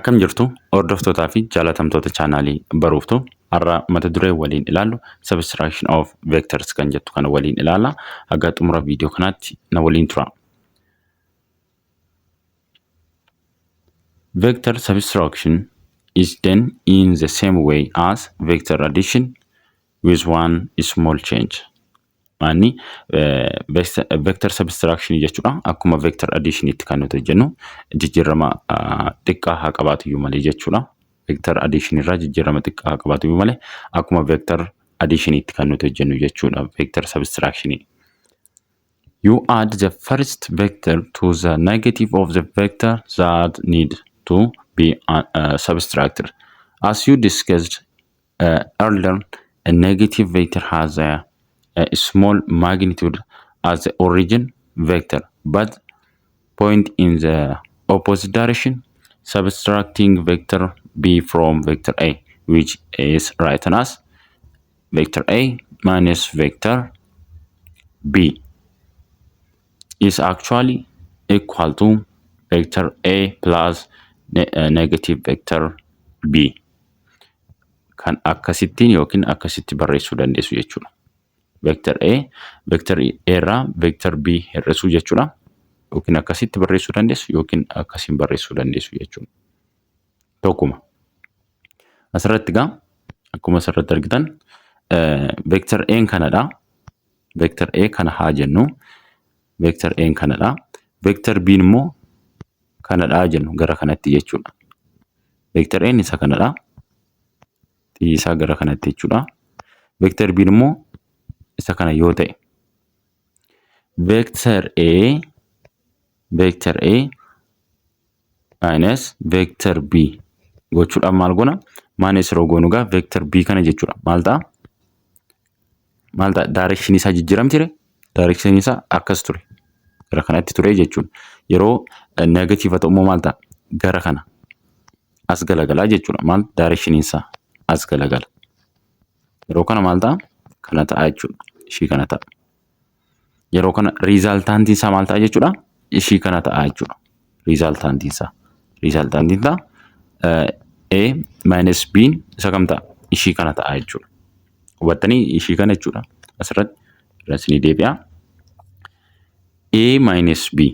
Akkam jirtu hordoftootaa fi jaalatamtoota chaanaalii baruuftu har'a mata duree waliin ilaallu subtraction of vectors kan jettu kana waliin ilaalla. Haga xumura viidiyoo kanaatti na waliin tura. Vector subtraction is done in the same way as vector addition with one small change. Maanni vector subtraction jechuudha. Akkuma vector additionitti kan nuti hojjennu jijjiirama xiqqaa haa qabaatu iyyuu malee jechuudha. Vector addition irraa jijjiirama xiqqaa haa qabaatu iyyuu malee akkuma vector additionitti kan nuti hojjennu jechuudha. Vector subtraction. You add the first vector to the negative of the vector that need to be subtracted. As you discussed earlier, a negative vector has a small magnitude as the origin vector, but point in the opposite direction, subtracting vector B from vector A, which is written as vector A minus vector B, is actually equal to vector A plus negative vector B. Kan akkasittiin yookiin akkasitti barreessuu dandeessu jechuudha. Vector A, vector A irraa vector B hir'isuu jechuudha. Yookiin akkasitti barreessuu dandeessu yookiin akkasiin barreessuu dandeessu jechuudha. Tokkuma. Asirratti egaa akkuma asirratti argitan vector A kanadha. Vector A kana haa jennu. Vector A kanadha. Vector B immoo kanadha jennu gara kanatti jechuudha. Vector A isa kanadha. Xiyyi isaa gara kanatti jechuudha. Vector B immoo isa kana yoo ta'e vector A vector A minus vector B gochuudhaan maal goona? Minus yeroo goonu egaa vector B kana jechuudha. Maal ta'a? Maal ta'a? Direction isaa jijjiiramti ree? Direction isaa akkas ture. Gara kanatti ture jechuudha. Yeroo negative ta'u immoo maal ta'a? Gara kana as galagalaa jechuudha. Maal? Direction isaa as galagala. Yeroo kana maal ta'a? Kana ta'a jechuudha. Ishii kana ta'a. Yeroo kana resultantiin isaa maal ta'a jechuudha? Ishii kana ta'a jechuudha. Resultantiin isaa. Resultantiin isaa A minus B isa kam ta'a? Ishii kana ta'a jechuudha. Hubattanii ishii kana jechuudha. Asirratti irra isinii deebi'a. A minus B.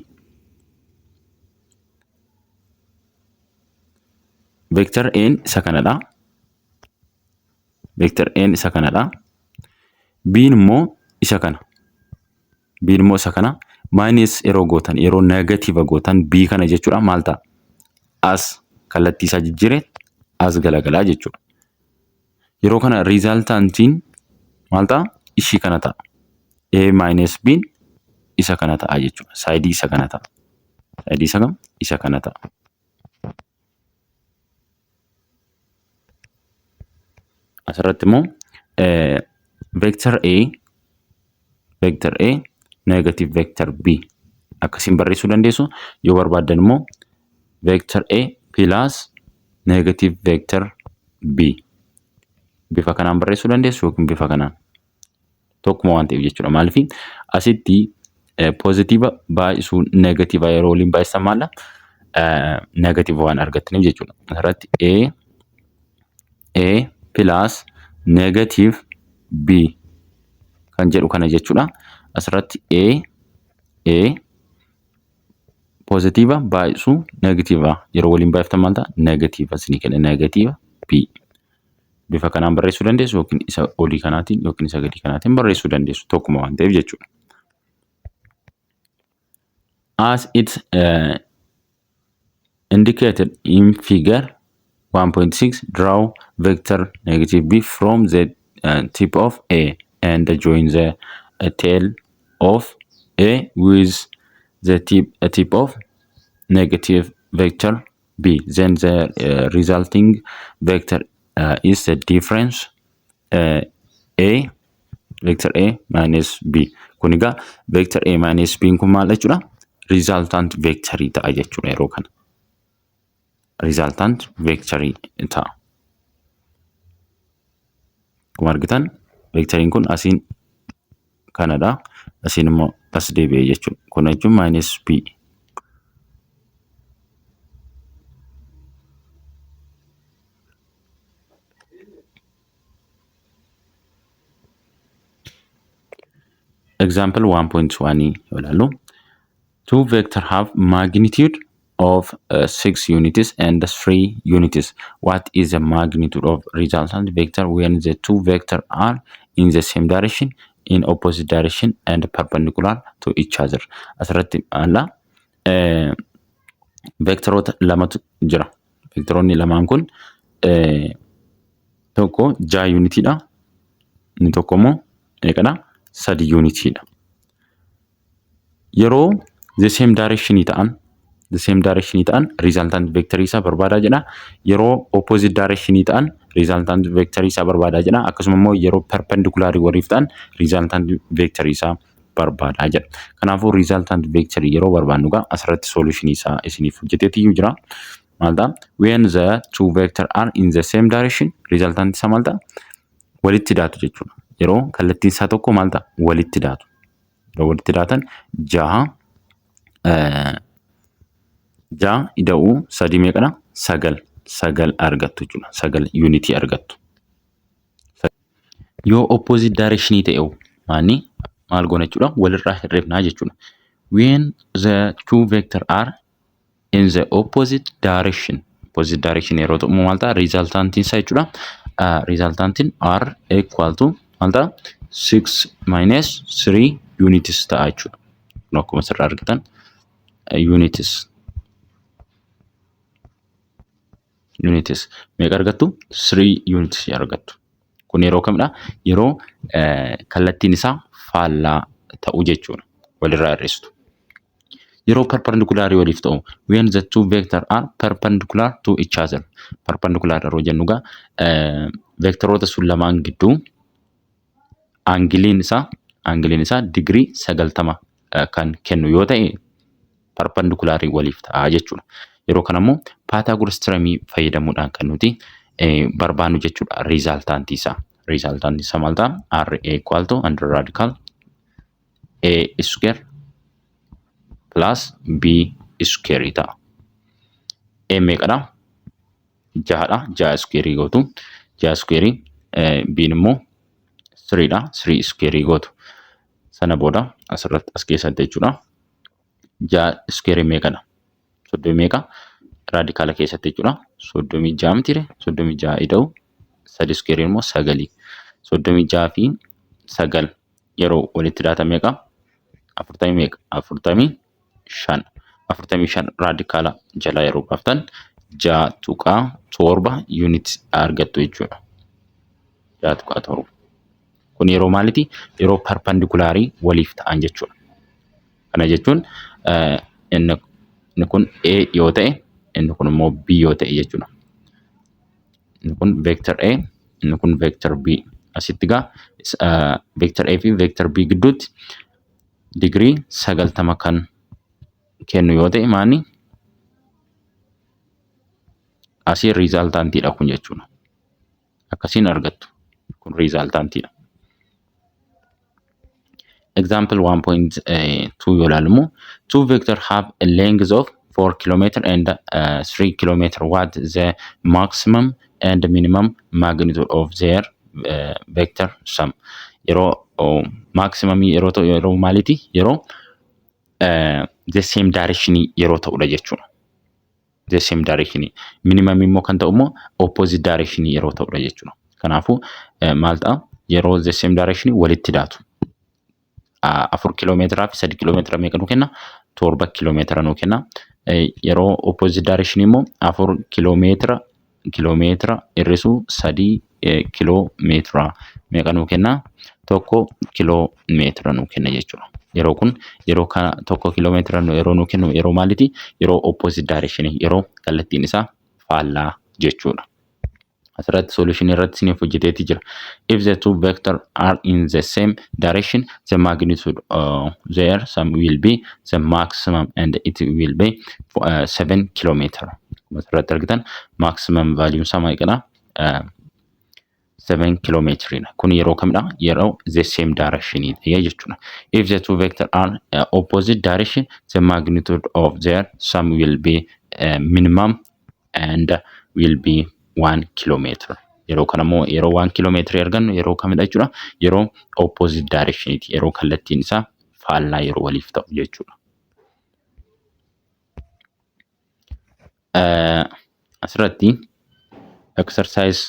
Vector A isa kanadha. Vector A isa kanadha. B immoo isa kana. B immoo isa kana. Minus yeroo gootan yeroo negative gootan B kana jechuudha maal ta'a? As kallattii isaa jijjiire as galagalaa jechuudha. Yeroo kana resultantiin maal ta'a? Ishii kana ta'a. A minus B isa kana ta'a jechuudha. Saayidii isa kana ta'a. Saayidii isa kam? Isa kana ta'a. Asirratti immoo vector A vector A negative vector B akkasiin barreessuu dandeessu. Yoo barbaaddan immoo vector A plus negative vector B bifa kanaan barreessuu dandeessu yookiin bifa kanaan tokkuma waan ta'eef jechuudha. Maaliif asitti poozitiiva baay'isuu negatiiva yeroo waliin baay'isan maalla negatiiva waan argattaniif jechuudha. Asirratti A A plus negative B kan jedhu kana jechuudha. Asirratti A A poozitiiva baay'isuu negatiiva yeroo waliin baay'iftan maal ta'a? Negatiiva isinii kenna negatiiva B. Bifa kanaan barreessuu dandeessu yookiin isa olii kanaatiin yookiin isa gadii kanaatiin barreessuu dandeessu tokkuma waan ta'eef jechuudha. As it indicated in figure 1.6, draw vector negative b from the tip of A and join the tail of A with the tip of negative vector B. Then the resulting vector is the difference A vector A minus B. Kun egaa vector A minus B kun maal jechuudha? Resultant vectorii ta'a jechuudha yeroo kana. Resultant vectorii ta'a. Akkuma argitan vectoriin kun asiin kanadha. Asiin immoo as deebi'e jechuudha. Kun jechuun minus B. Example 1.1 yoo ilaallu, two vector have magnitude of 6 units and 3 units. What is the magnitude of resultant vector when the two vector are in the same direction, in opposite direction and perpendicular to each other? Asirratti maala vectoroota lamatu jira. Vectoroonni lamaan kun tokko 6 unitiidha. Inni tokko immoo meeqadha? 3 unitiidha. Yeroo the same direction ta'an resultant vectorii isaa barbaadaa jedha. Yeroo opposite direction ta'an resultant vectorii isaa barbaadaa jedha. Akkasuma immoo yeroo perpendicular waliif ta'an resultant vectorii isaa barbaadaa jedha. Kanaafuu resultant vectorii yeroo barbaannu egaa asirratti solution isaa isiniif hojjeteetiyyuu jira. Maal ta'a? When the two vector are in the same direction, resultant isaa maal ta'a? Walitti daatu jechuudha. Yeroo kallattiin isaa tokko maal ta'a? Walitti daatu. Yeroo walitti daatan 6 ida'uu 3 meeqadha? 9. 9 argattu jechuudha. 9 unitii argattu. Yoo opposite direction ta'e maanni maal goona jechuudha? Walirraa hir'ifnaa jechuudha. When the two vector are in the opposite direction, opposite direction yeroo ta'u maal ta'a? Resultantiin isaa jechuudha. Resultantiin R equal to maal ta'a? 6 minus 3 units ta'a jechuudha. Kun akkuma asirraa argitan units meeqa argattu? 3 units argattu. Kun yeroo kamidha? Yeroo kallattiin isaa faallaa ta'u jechuudha. Walirraa hir'istu. Yeroo perpendicular waliif ta'u, when the two vector are perpendicular to each other. Perpendicular yeroo jennu egaa vectoroota sun lamaan gidduu angleiin isaa digirii 90 kan kennu yoo ta'e perpendicular waliif ta'a jechuudha. Yeroo kana immoo Pythagoras theoremii fayyadamuudhaan kan nuti barbaannu jechuudha resultantii isaa. Resultantii isaa maal ta'a? R equal to under radical A square plus B square ta'a. A meeqadha? Jahadha. 6 square gootu. 6 square, B'n immoo 3dha. 3 square gootu. Sana booda asirratti as keessatti jechuudha. 6 square meeqadha? 30 meeqa? Radicala keessatti jechuudha. 36 mitiire? 36 ida'u 3 square immoo 9. 36 fi 9 yeroo walitti daatan meeqa? 40 meeqa? 45. 45 radicala jalaa yeroo baaftan 6.7 unit argattu jechuudha. 6.7. Kun yeroo maaliiti? Yeroo perpendicularii waliif ta'an jechuudha. Kana jechuun inni kun A yoo ta'e, inni kun immoo B yoo ta'e jechuudha. Inni kun vector A, inni kun vector B. Asitti egaa vector A fi vector B gidduutti digirii 90 kan kennu yoo ta'e maani asii resultantiidha kun jechuudha. Akkasiin argattu. Kun resultantiidha. Example 1.2 yoo ilaalu immoo, two vector have a length of 4 km and 3 km. What the maximum and minimum magnitude of their vector sum? Yeroo maximum yeroo ta'u yeroo maaliiti? Yeroo the same direction yeroo ta'udha jechuudha. The same direction. Minimum immoo kan ta'u immoo opposite direction yeroo ta'udha jechuudha. Kanaafuu maal ta'a? Yeroo the same direction walitti daatu. 4 kiiloomeetiraa fi 3 kiiloomeetira meeqa nuu kenna? 7 kiiloomeetira nuu kenna. Yeroo opposite direction immoo 4 kiiloomeetira hir'isuu 3 kiiloomeetira meeqa nuu kenna? 1 kiiloomeetira nuu kenna jechuudha. Yeroo kun yeroo kana 1 kiiloomeetira yeroo nuu kennu yeroo maaliiti? Yeroo opposite direction, yeroo kallattiin isaa faallaa jechuudha. Asirratti solution irratti isiniif hojjeteeti jira. If the two vector are in the same direction, the magnitude their sum will be the maximum and it will be 7 kilometer. Asirratti argitan maximum value isaa meeqadha? 7 kilomeetiridha. Kun yeroo kamidha? Yeroo the same direction ta'e jechuudha. If the two vector are opposite direction, the magnitude of their sum will be minimum and will be 1 kilometer. Yeroo kana immoo yeroo 1 kiiloomeetirii argannu yeroo kamidha jechuudha? Yeroo opposite directioniiti. Yeroo kallattiin isaa faallaa yeroo waliif ta'u jechuudha. Asirratti exercise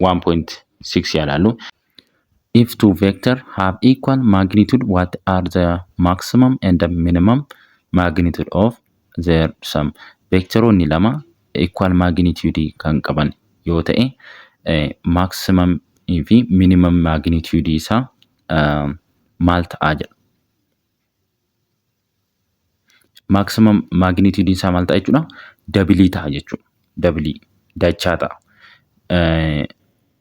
1.6 ilaallu. If two vector have equal magnitude, what are the maximum and the minimum magnitude of their sum? Vectoroonni lama equal magnitude kan qaban yoo ta'e, maximum fi minimum magnitude isaa maal ta'aa jedha. Maximum magnitude isaa maal ta'a jechuudha? Dabilii ta'a jechuudha. Dabilii dachaa ta'a.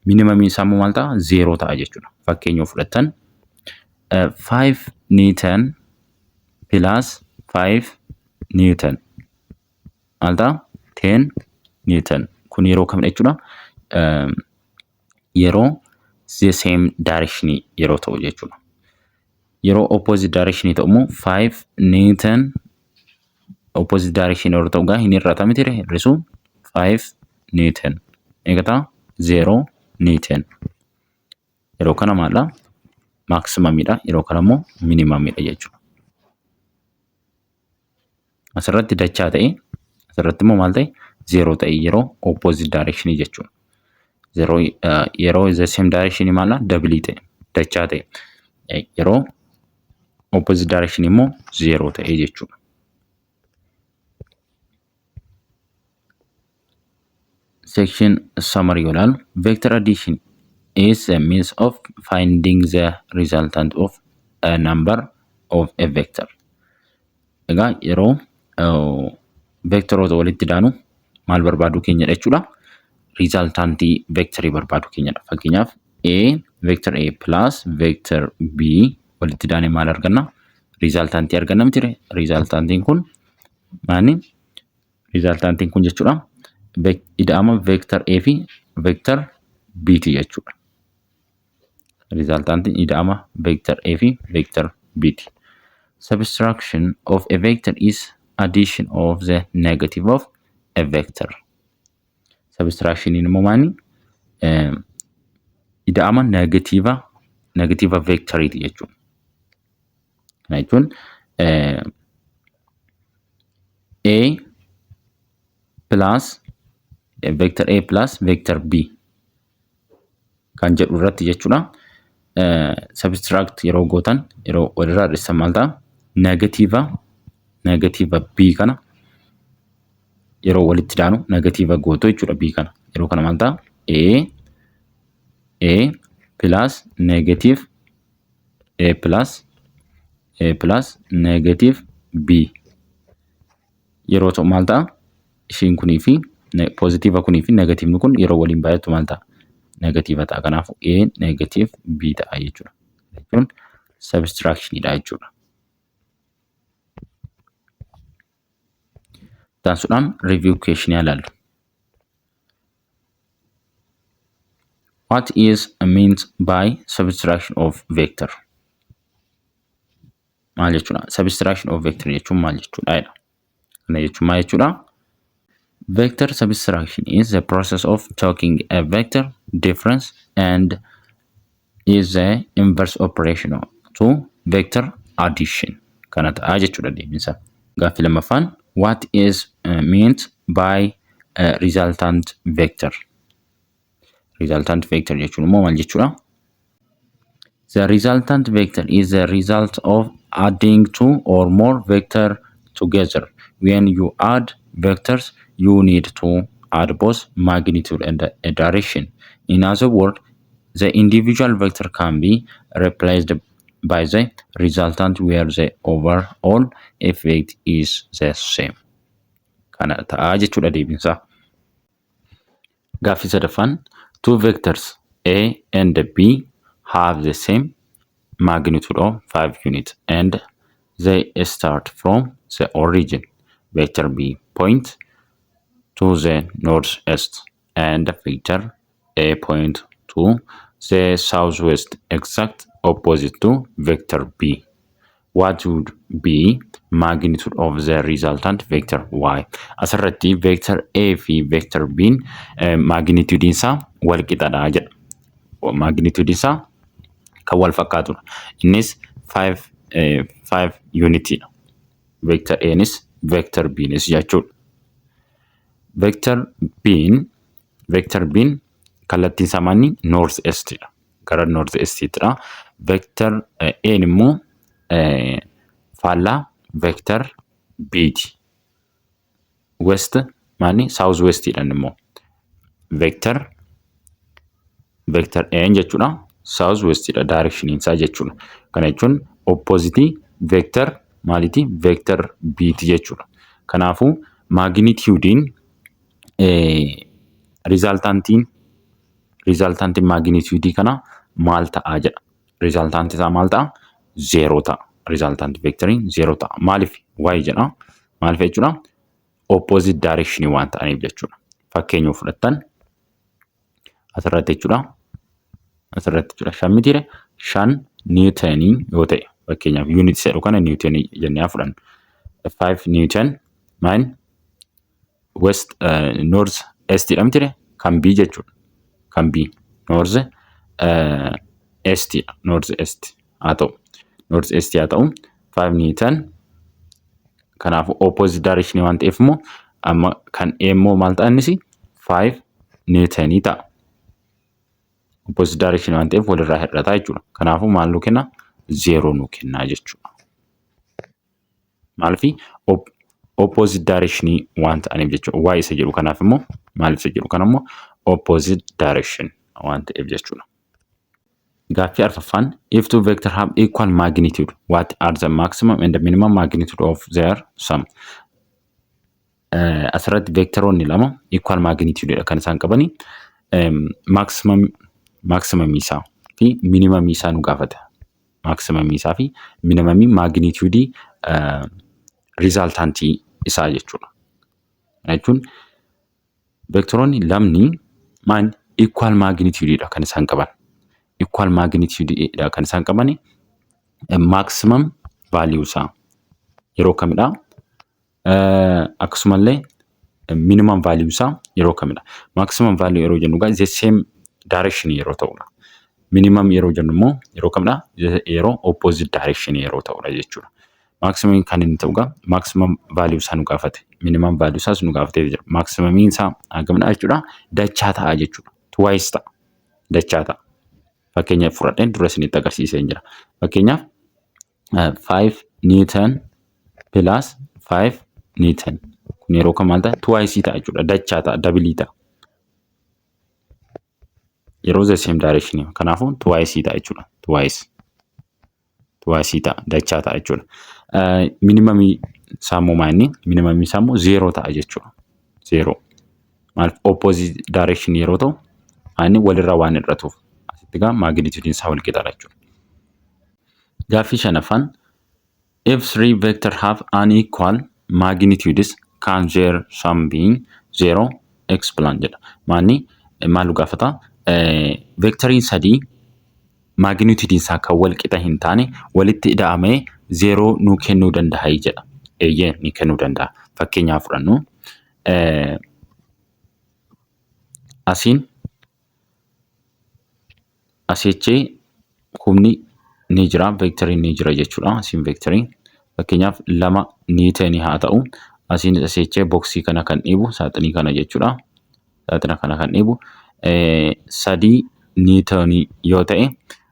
Minimum isaa immoo maal ta'a? Zeeroo ta'a jechuudha. Fakkeenya yoo fudhattan 5 Newton plus 5 Newton maal ta'a? 10 Newton. Kun yeroo kamidha jechuudha? Yeroo the same direction yeroo ta'u jechuudha. Yeroo opposite direction ta'u immoo 5 Newton opposite direction yeroo ta'u gaa hin hir'ata miti hir'isu 5 Newton. Meeqa ta'a? 0 Newton. Yeroo kana maaldha? Maximumidha. Yeroo kana immoo minimumidha jechuudha. Asirratti dachaa ta'e, asirratti immoo maal ta'e? Zeeroo ta'e yeroo opposite direction jechuudha. Yeroo yeroo the same direction maal dabilii ta'e, dachaa ta'e, yeroo opposite direction immoo zeeroo ta'e jechuudha. Section summary yoo ilaalu, vector addition is a means of finding the resultant of a number of a vector. Egaa yeroo vektoroota walitti daanu maal barbaaduu keenyadha jechuudha? Resultantii vektarii barbaaduu keenyadha. Fakkeenyaaf A vector A plus vector B walitti daanee maal arganna? Resultantii arganna miti ree? Resultantiin kun maani? Resultantiin kun jechuudha ida'ama vector A fi vector B ti jechuudha. Resultantiin ida'ama vector A fi vector B ti. Subtraction of a vector is addition of the negative of a vector. Subtractioniin immoo maani? Ida'ama negative vectoriiti jechuudha. Kana jechuun A plus vector A plus vector B kan jedhu irratti jechuudha. Subtract yeroo gootan, yeroo walirraa hir'isan maal ta'a? Negative B kana yeroo walitti daanu negative gootu jechuudha B kana. Yeroo kana maal ta'a? A plus negative A plus A plus negative B yeroo ta'u maal ta'a? Ishiin kunii fi poozitiiva kunii fi negatiivni kun yeroo waliin baay'atu maal ta'a? Negatiiva ta'a. Kanaafuu A negative B ta'a jechuudha. Jechuun subtractionidha jechuudha. Itti review question ilaallu. What is meant by subtraction of vector? Maal jechuudha? Subtraction of vector jechuun maal jechuudha jedha. Kana jechuun maal jechuudha? Vector subtraction is the process of taking a vector difference and is the inverse operation to vector addition. Kana ta'a jechuudha deebiinsa. Gaaffii lammaffaan, what is meant by resultant vector? Resultant vector jechuun immoo maal jechuudha? The resultant vector is the result of adding two or more vector together. When you add vectors, you need to add both magnitude and a direction. In other words, the individual vector can be replaced by the resultant where the overall effect is the same. Kana ta'a jechuudha deebiinsaa. Gaaffii sadaffaan, two vectors A and B have the same magnitude of 5 units and they start from the origin. Vector B point to the northeast and vector A point to the southwest, exact opposite to vector B. What would be magnitude of the resultant vector Y? Asirratti vector A fi vector B magnitude isaa wal qixadha jedha. Magnitude isaa kan wal fakkaatudha. Innis 5 5 unitiidha. Vector A'nis vector B'nis jechuudha. Vector B'n kallattiin isaa maanni? North east dha. Gara north eastittidha. Vector A'n immoo faallaa vector B'ti. West maanni? South westidha immoo. Vector A'n jechuudha. South westidha directioniin isaa jechuudha. Kana jechuun opposite vector maaliiti? Vector B'ti jechuudha. Kanaafuu magnitudeiin resultantiin magnitudeii kana maal ta'aa jedha. Resultantii isaa maal ta'a? Zeeroo ta'a. Resultantii vectoriin zeeroo ta'a. Maaliif? Why jedha. Maaliif jechuudha? Opposite directionii waan ta'aniif jechuudha. Fakkeenya fudhattan asirratti jechuudha. Asirratti jechuudha. 5 mitiire? 5 newtonii yoo ta'e, fakkeenyaaf unit jedhu kana newtonii jennee haa fudhannu. 5 newton maal? West, north east dha mitiire? Kan B jechuudha. Kan B north east dha. North east haa ta'u. North east haa ta'u, 5 newton. Kanaafuu opposite direction waan ta'eef immoo amma kan A immoo maal ta'a? Innis 5 newtonii ta'a. Opposite direction waan ta'eef walirraa hir'ata jechuudha. Kanaafuu maal nuu kenna? Zeeroo nuu kennaa jechuudha. Maaliif? Opposite direction waan ta'aniif jechuudha. Why isa jedhu kanaaf immoo, maaliif isa jedhu kana immoo, opposite direction waan ta'eef jechuudha. Gaaffii arfaffaan: if two vector have equal magnitude, what are the maximum and the minimum magnitude of their sum? Asirratti vectoroonni lama equal magnitude dha kan isaan qabani. Maximum isaa fi minimum isaa nu gaafata. Maximum isaa fi minimum magnitude resultantii isaa jechuudha. Kana jechuun vectoroonni lamni maal? Equal magnitude dha kan isaan qaban. Equal magnitude dha kan isaan qabani. Maximum value isaa yeroo kamidha? Akkasumallee minimum value isaa yeroo kamidha? Maximum value yeroo jennu egaa the same direction yeroo ta'udha. Minimum yeroo jennu immoo yeroo kamidha? Yeroo opposite direction yeroo ta'udha jechuudha. Maximum kan inni ta'u egaa maximum value isaa nu gaafate. Minimum value isaas nu gaafatee jira. Maximumiin isaa hagamidha jechuudha? Dachaa ta'a jechuudha. Twice ta'a. Dachaa ta'a. Fakkeenya fudhadheen dura isinitti agarsiisee jira. Fakkeenyaaf 5 newton plus 5 newton. Kun yeroo kam maal ta'a? Twice ta'a jechuudha. Dachaa ta'a. Doubleii ta'a. Yeroo the same direction. Kanaafuu twice ta'a jechuudha. Twice. Twice ta'a. Dachaa ta'a jechuudha. Minimumii isaa immoo maal inni? Minimumii isaa immoo zeeroo ta'a jechuudha. Zeeroo. Maaliif? Opposite direction yeroo ta'u inni walirraa waan hir'atuuf. Asitti egaa magnitudeiin isaa wal qixaadha jechuudha. Gaaffii shanaffaan: if three vector have unequal magnitudes, can their sum be zero? Explain jedha. Maanni maal gaafata? Vectoriin sadii magnitudeiin isaa kan wal qixa hin taane walitti ida'amee zeeroo nuu kennuu danda'a jedha. Eeyyee, ni kennuu danda'a. Fakkeenyaaf fudhannu. Asiin asichee humni ni jira, vectoriin ni jira jechuudha. Asiin vectoriin fakkeenyaaf 2 newtonii haa ta'u. Asiin asichee boxii kana kan dhiibu, saaxinii kana jechuudha. Saaxina kana kan dhiibu 3 newtonii yoo ta'e,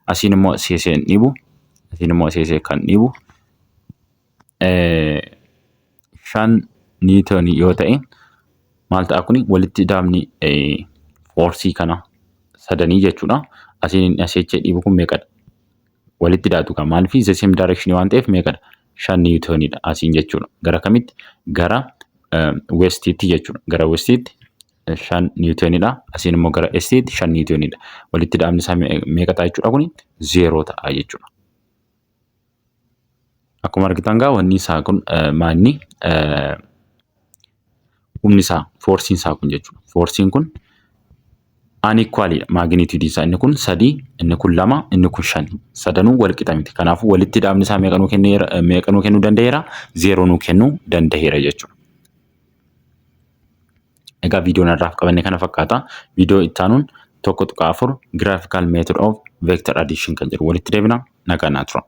asiin immoo asii hin dhiibu. Asiin immoo asii kan dhiibu 5 newtonii yoo ta'e, maal ta'a kuni? Walitti ida'amni forceii kana sadanii jechuudha. Asiin inni asii dhiibu kun meeqadha? Walitti ida'atu kan maaliif? The same direction waan ta'eef meeqadha? 5 newtoniidha asiin jechuudha. Gara kamitti? Gara westiitti jechuudha. Gara westiitti 5 newtoniidha. Asiin immoo gara eastiitti 5 newtoniidha. Walitti ida'amni isaa meeqa ta'a jechuudha kuni? Zeeroo ta'a jechuudha. Akkuma argitan gaa wanni isaa kun maanni humni isaa, forceiin isaa kun jechuudha. Forceiin kun unequalidha magnitudeiin isaa. Inni kun sadii, inni kun lama, inni kun shani. Sadanuu wal qixa miti. Kanaafuu walitti ida'amni isaa meeqa nuu kenneera? Meeqa nuu kennuu danda'eera? Zeeroo nuu kennuu danda'eera jechuudha. Egaa viidiyoon har'aaf qabanne kana fakkaata. Viidiyoo itti aanuun 1.4 graphical method of vector addition kan jedhu walitti deebina. Nagaa naa tura.